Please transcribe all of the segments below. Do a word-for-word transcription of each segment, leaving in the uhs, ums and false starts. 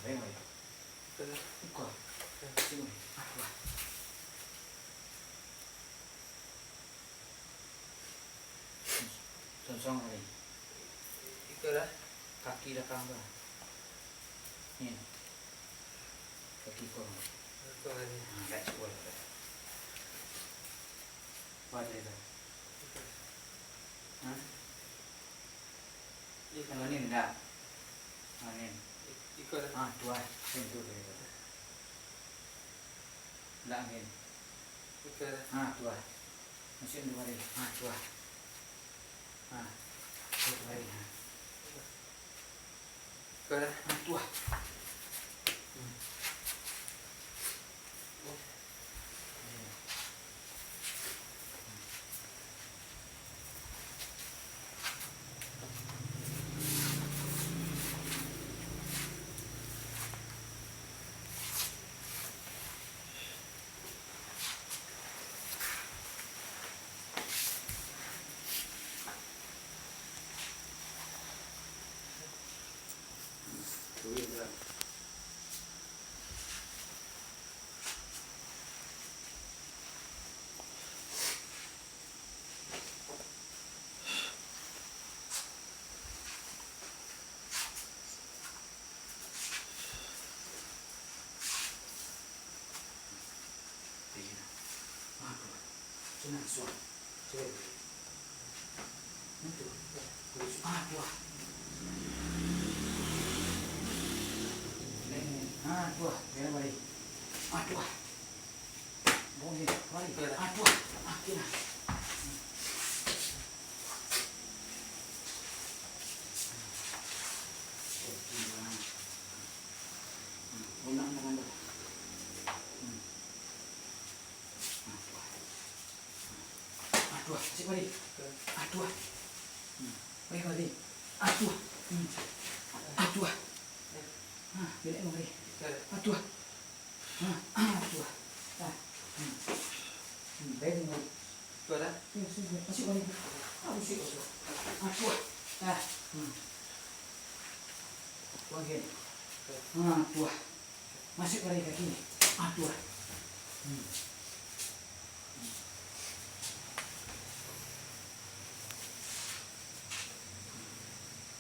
Ayo, ayo. Ikut lah. Ikut. Sini. Aku lah. Sonsong tadi. Ikut lah. Kaki belakang tu lah. Ni. Kaki kau. Ikut lah ni. Ha, tak cukup lah. Apa tadi tu? Ikut. Ha? Ikut. Kalau ni ndak. Ha, ni. Ikut lah. Ha, tu lah. Sentuh tadi tu. Ndak angin. Oke. Ha, tu lah. Masuak dulu bari. Ha, tu lah. Ha. Tu bari. Ha. Oke. Ha, tu lah. Hmm. Ah, tuah. Ah, tuah. Aduh. Bongin, mari. Aduh, ah, kena. Lunak tangan tu. Aduh, cik mari. Aduh. Mari, mari. Aduh. Aduh. Ah, bila mari. Aduh. Ah, ah, tu ah. Ah, hmm. Hmm, baik, baik. Tu ada? Ya, sini, sini. Masuk balik. Ah, masuk, masuk. Ah, tu ah. Ah, hmm. Bagian. Ah, tu ah. Masuk balik kaki ni. Ah, tu ah. Hmm.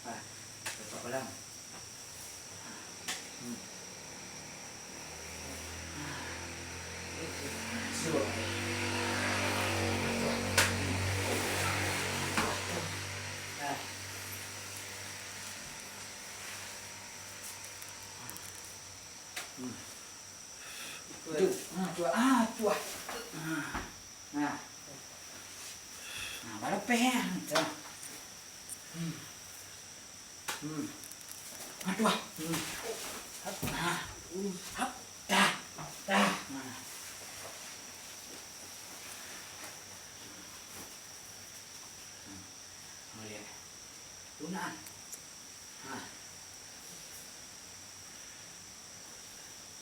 Ah, dapat balang. Tu, ah, tu, ah, tu, ah. Ah. Nah. Nah, balapeh, ah, tu. Hmm. Hmm. Aduh, ah. Hmm. Hap. Nah. Hmm. Hap. Dah. Dah. Nah. Hmm. Lihat. Tunaan. Ha.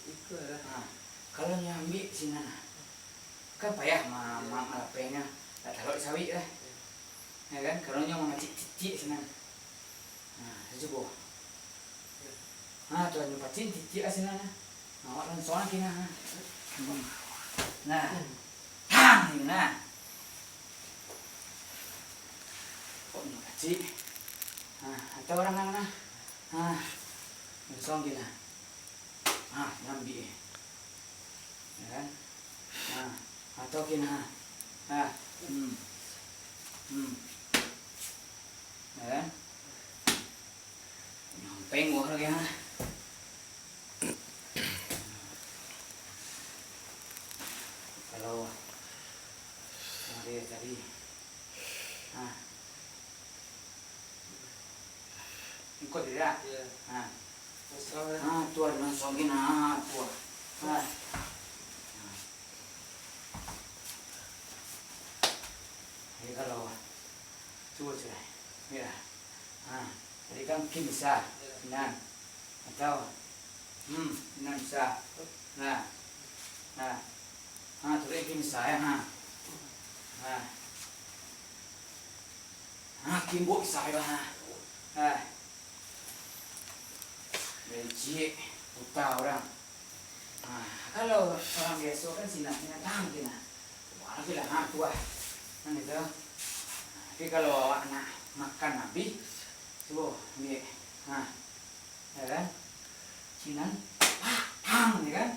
Iko lah. Ha. Kalau nyo ambiak sinan, kan payah ma-, ma-, malapehnyo, tak taruah di sawik lah. Ya kan? Kalau nyo mamacik cicik sinan. Ha, cubo. Ha, tu nyo pacik cicik lah sinan lah. Awak langsung lagi nah. Hmm. Nah. Tang, nah. Kok ni kacik? Nah, atau urang lah nah. Nah, langsung gini nah. Nah, ngambil. Ya kan? Nah, atau gini nah. Nah, hmm. Hmm. Ya kan? Nyampeng gua lagi, ha. Kalau dari tadi, ha. Ikut dia. Ya. Ha. Masalah. Ha, tu ada langsung gini, ha, tu. Ha. Ha. Jadi kalau, cuba, cuba. Ya. Ha, tadi kan kin bisa. Nan. Atau, hmm, nan bisa. Nah. Nah. Ha, tadi kin bisa, ya, ha. Nah. Ha, kin bisa, ya, ha. Ha. Dari cik. Buta urang. Nah, kalau urang biaso kan sinan-sinan tang tu nah. Wah, lagi lah, ha, tu ah. Kan itu. Nah, tapi kalau awak nak makan abih, cubo ambiak. Nah. Ya kan? Sinan, pak, tang, ya kan?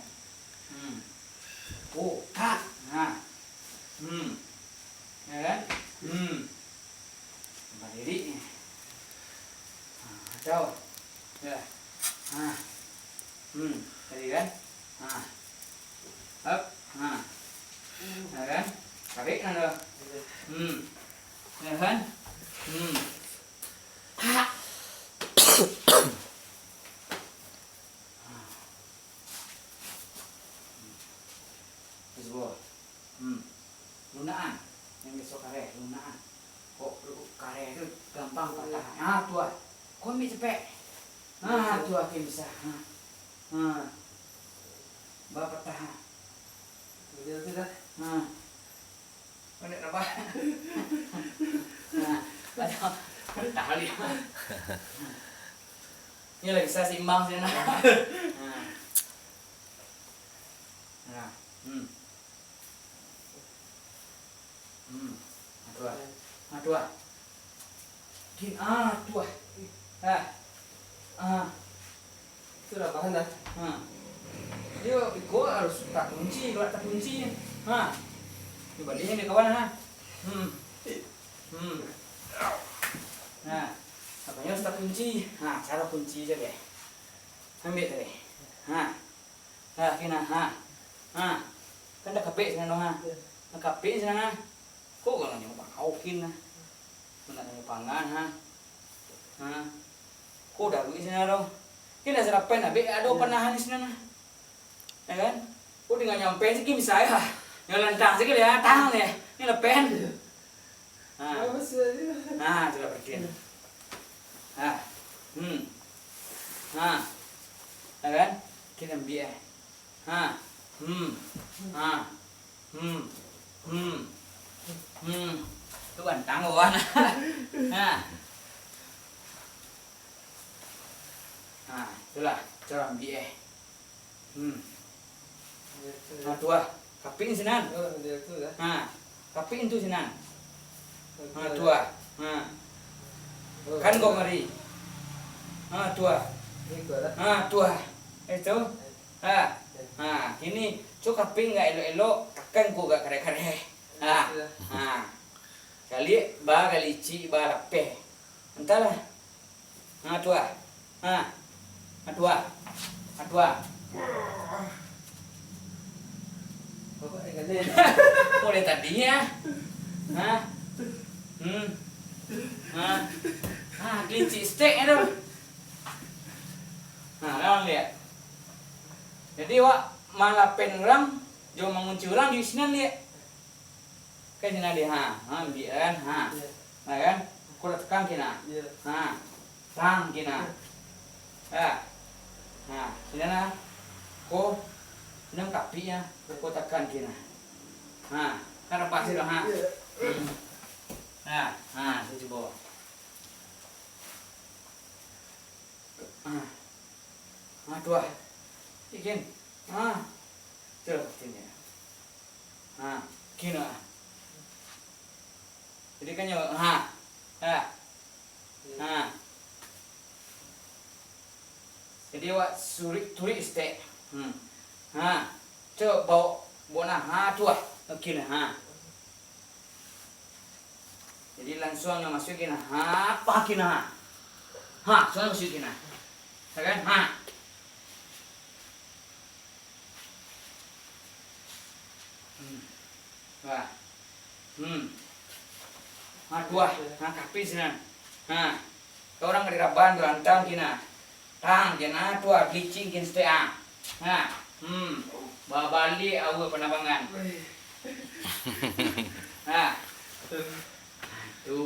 Hmm. Oh, tak. Nah. Hmm. Ya kan? Hmm. Badiri ni. Ha, kacau. Ya. Ha. Hmm, tadi kan? Ha. Hop. Ha. Ya kan? Tarik kan tu. Hmm. Ya kan? Hmm. Ha. Terus bawah. Hmm. Lunaan. Yang biaso kareh, lunaan. Kok kareh tu gampang patah. Ah, tu ah. Kau ambil cepek. Ah, tu ah, kau bisa. Ha. Ha. Ba patah. Ha. Betul tu dah. Ha. Banyak rabah. Ha. Patah balik. Ini lah bisa seimbang sajo nah. Ha. Nah. Hmm. Hmm. Ah, tu ah. Ah, tu ah. Gin, ah, tu ah. Ah. Ah. Itu lah bahan dah. Ha. Dio iko harus takunci, kalau takunci. Ha. Cubo baliak ni kawan, ha. Hmm. Hmm. Nah, aponyo harus takunci. Ha, caro kunci sajo, guys. Ambiak tadi. Ha. Ha, kini, ha. Ha. Kan dah kapek sinan tu, ha. Dah kapek sinan, ha. Kok urang nyo pangaukin, ha. Nak nyo pangan, ha. Ha. Kok daruik sinan tu. Kini dah sarapan, abih ado panahan di sinan, ha. Ya kan? Kok tingga nyampe sikit bisa, ya. Nyo lantang sikit, ya, tang, ya. Ni lepen. Ha. Apa sih tadi? Ha, tu lah perhatian. Ha. Hmm. Ha. Ha kan? Kini ambiak, eh. Ha. Hmm. Ha. Hmm. Hmm. Hmm. Tu gantang kawan. Ha. Ha, itulah caro ambiak, eh. Hmm. Nah, tu ah. Kapik sinan. Oh, dia tu lah. Ha. Kapik tu sinan. Ha, tu ah. Ha. Oh, kan kau ngari. Ha, tu ah. Ini kau lah. Ha, tu ah. Eh, tu. Ha. Ha, kini, cok kapik agak elok-elok, takan ko agak kareh-kareh. Ha. Ha. Kaliak ba, kaliak licik, ba lapeh. Antahlah. Ha, tu ah. Ha. Ha, tu ah. Ha, tu ah. Bapak tinggal ni. Mulai tadi, ya. Ha. Hmm. Ha. Ha, kaliak licik stek tu. Ha, kan liek. Jadi, awak malapen urang, jo mangunci urang di sinan liek. Kan sinan di, ha, ha, ambiak kan, ha. Iyo. Ha, kan? Ko lah takan kini. Iyo. Ha. Tang kini. Iyo. Ha. Ha, sinan lah. Ko, nan kapik, ya. Ko takan kini. Ha, kan rabah situ, ha. Iyo. Hmm. Ha, ha, tu cubo. Ha. Ha, tu ah. Ikin. Ha. Tu lah kapiknyo. Ha, kini ah. Jadi kan nyo, ha. Ha. Ha. Jadi awak surik-turik stek. Hmm. Ha. Cok baok, baok nah. Ha, tu ah. Oke nah. Ha. Jadi, langsuang nyo masuak kini. Ha, apa kini? Ha, langsuang masuak kini. Ya kan? Ha. Hmm. Wah. Hmm. Ha, tu ah. Ha, kapik sinan. Ha. Ka urang ka diraban tu, lantang kini. Tang, kini tu ah, gicing kini stek ah. Ha. Hmm. Babaliak awak panabangan. Ha. Tu.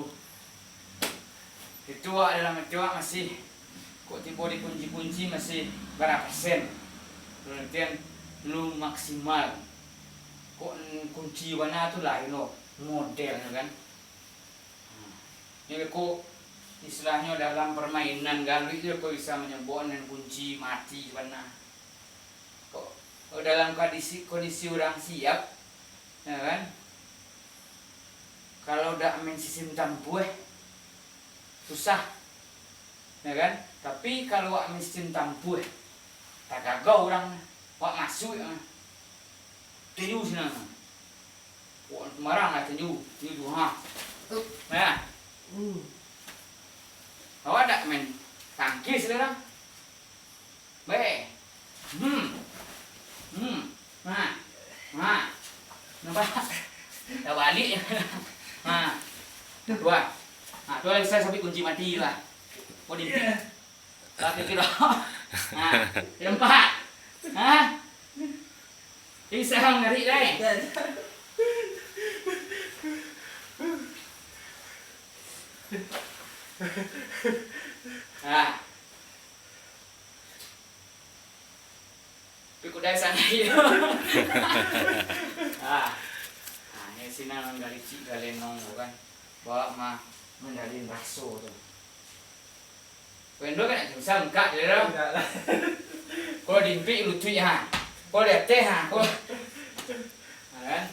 Itu awak dalam ati awak masih, kok tibo dikunci-kunci masih bara persen. Dalam artian, lu maksimal. Kok kunci bana tu lain lo, modelnyo kan. Hmm. Nyo beko, Istilahnyo dalam permainan galuik tu ko bisa manyabuik nan kunci mati tu bana. Kok, kok dalam kondisi, kondisi urang siap, ya kan? Kalau dak main sistem tampuah, susah, ya kan? Tapi kalau wak main sistem tampuah, tagagau urang, wak masuak, ah. Tinju sinan. Wak marang lah tinju, tinju tu, ha. Nah. Awak dak main tangkis lah, dah. Beh. Hmm. Hmm. Nah. Nah. Nampak? Dah balik. Nah. Dua. Nah, tu lah saya sampai kunci mati lah. Kau di Lah, kiro. Ha, nampak? Ha? Bisa ngeri, dai. Ha. Tapi kudai sangai. Ha. Ha, ini sinan manggalicik galenong tu kan. Bawa ma-, manggalin raso tu. Wendo kan nak susah bukak je dah. Indak lah. Kalau diimpik lutuik ha. Kalau di ateh ha. Kalau, ha, kan?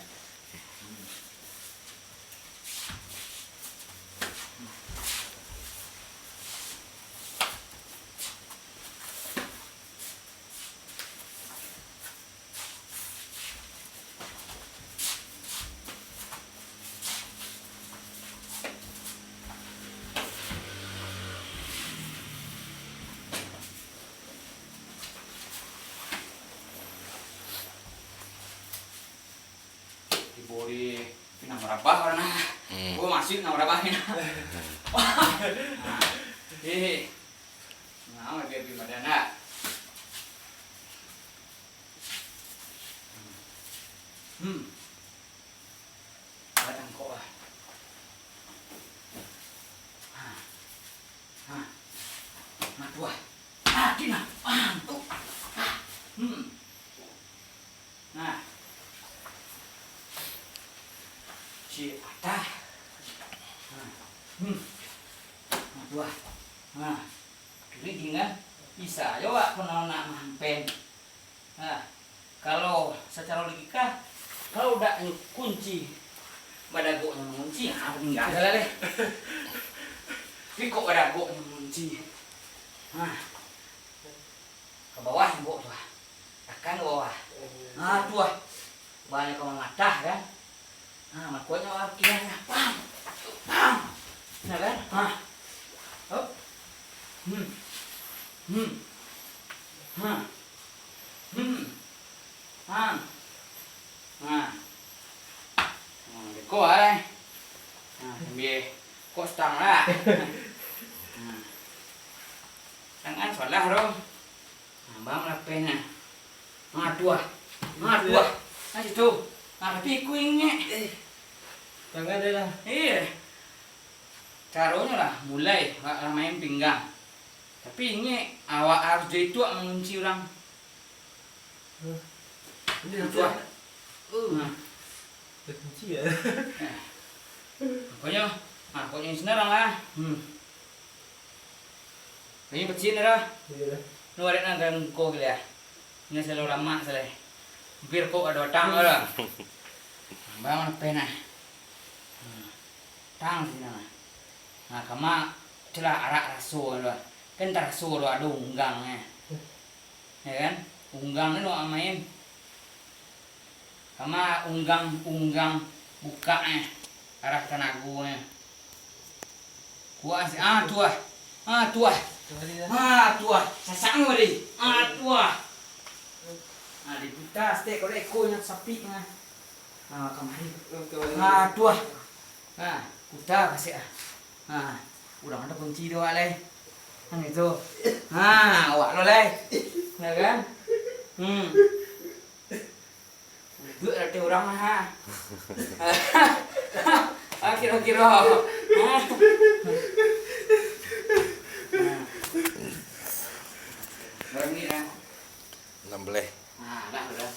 Tibo di Pinang Marabah, nah. Hmm. Oh, masih Pinang Marabah ni, nah. Nah. Eh. Nah, biar, biar badan, nah. Hmm. Batang kok, ah. Ha. Ha. Nah, tuah. Ah, kina. Ah, tu. Ah. Hmm. Nah. Cik atah. Nah. Hmm. Nah, tuah. Nah. Kiri tinggal. Bisa jo wak ko nak mampen. Nah, kalau sacaro logika, kalau dak kunci, badagoknyo mangunci, ha, maningga salah deh. Tapi kok badagoknyo mangunci? Nah, ka bawah tembok tu, ah. Takan ka bawah. Nah, tu ah. Banyak ka mangatah, kan? Ha, makonyo kiro-kiro, pam, pam. Nah, kan? Ha. Hop. Hmm. Hmm. Ha. Hmm. Ha. Ha. Ha, beko ai. Ha, sambil kok stang lah. Ha. Tangan salah tu. Nah, bang lapeh nah. Nah, tuah. Nah, tuah. Nah, situ. Nah, tapi iku ingek. Eh, tangan dia lah. Iya. Caronyo lah, mulai, awak lah main pinggang. Tapi ingek, awak harus jo itu awak mangunci urang. Hah? Ini tuah. Uh. Nah. Terkunci ya? Nah. Pokoknyo, nah, pokoknyo sini urang lah. Hmm. Ini pecin dah. Iya dah. Nu arek nan gangko gila ya. Ini selalu ramak selai. Hampir kok ada batang dah. Bang, apa nah? Hmm. Tang sini nah. Nah, kama celah arak raso dah. Kan taraso dah ada unggang eh. Ya kan? Unggang ni nak main. Kama unggang-unggang bukak eh. Arah tanago eh. Kuat sih. Ah, tuah. Ah, tuah. Ah, tuah. Sasak ni, Wali. Ah, tuah. Ah, diputar stek kalau ekonyo sapi nah. Ah, kamari. Ah, tuah. Ah, putar kasih ah. Ah, urang ada kunci tu awak lai. Kan itu. Ah, awak lo lai. Ya kan? Hmm. Duit roti urang ha. Ah, kiro-kiro. Ha? Nah. Berapa minit dah? Enam belas. Nah, dah, dah.